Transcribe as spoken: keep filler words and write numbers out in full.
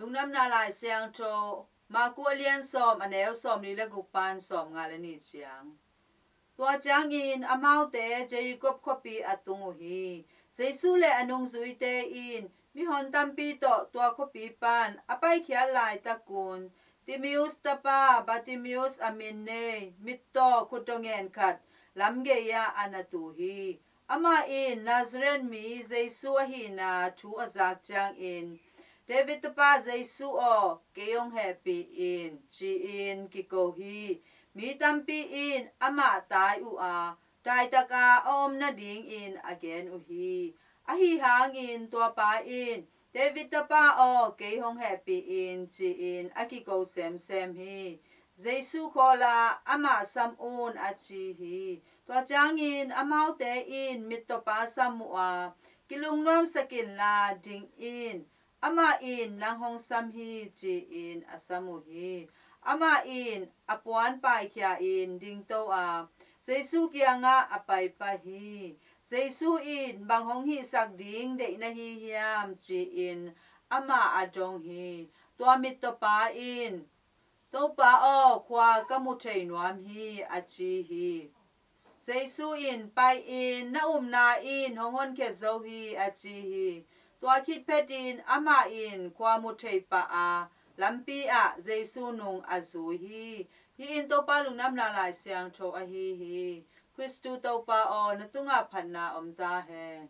Lungdamna Lai Siangtho, Marku a lian sawm, a neu sawmli le guk pan sawmnga le nih ciang. Tua ciangin amaute Jeriko khuapi a tung uh hi. Jesu le a nungzuite in mihon tampi tawh tua khuapi pan a paikhiat laitakun, Timeus tapa Bartimeus a min nei, mittaw khutdawh ngen khat, lamgei-ah a na tu hi. Amah in Nazareth mi Jesu ahihna thu a zak ciangin, David tapa Jesu aw, kei hong hehpih in, ci-in kiko hi. Mi tampi in amah tai uh a, daitaka a om nadingin a gen uh hi. Ahi hangin tua pa in, David tapa aw, kei hong hehpih in, ci-in a kiko semsem hi. Jesu khawla, amah sam un, a ci hi. Tua ciangin amaute in mittawpa sam uh a, kilungnuamsak inla ding in, amah in nang hong sam hi, ci-in a sam uh hi. Amah in a puan paikhia-in dingto a, Jesu kiangah a paipah hi. Jesu in, bang hong hihsak ding deih na hi hiam, ci-in amah a dong hi. Tua mittawpa in, Topa aw, khua ka mu thei nuam hi, a ci hi. Jesu in, pai-in, na upna in hong honkhia zo hi, a ci hi. Tua khit phetin amah in khua mu thei pah a, lampi ah Jesu nung a zui hi. Hih in Topa Lungdamna Lai Siangtho ahi hi. Khristu Topa aw, na tungah phatna om ta hen.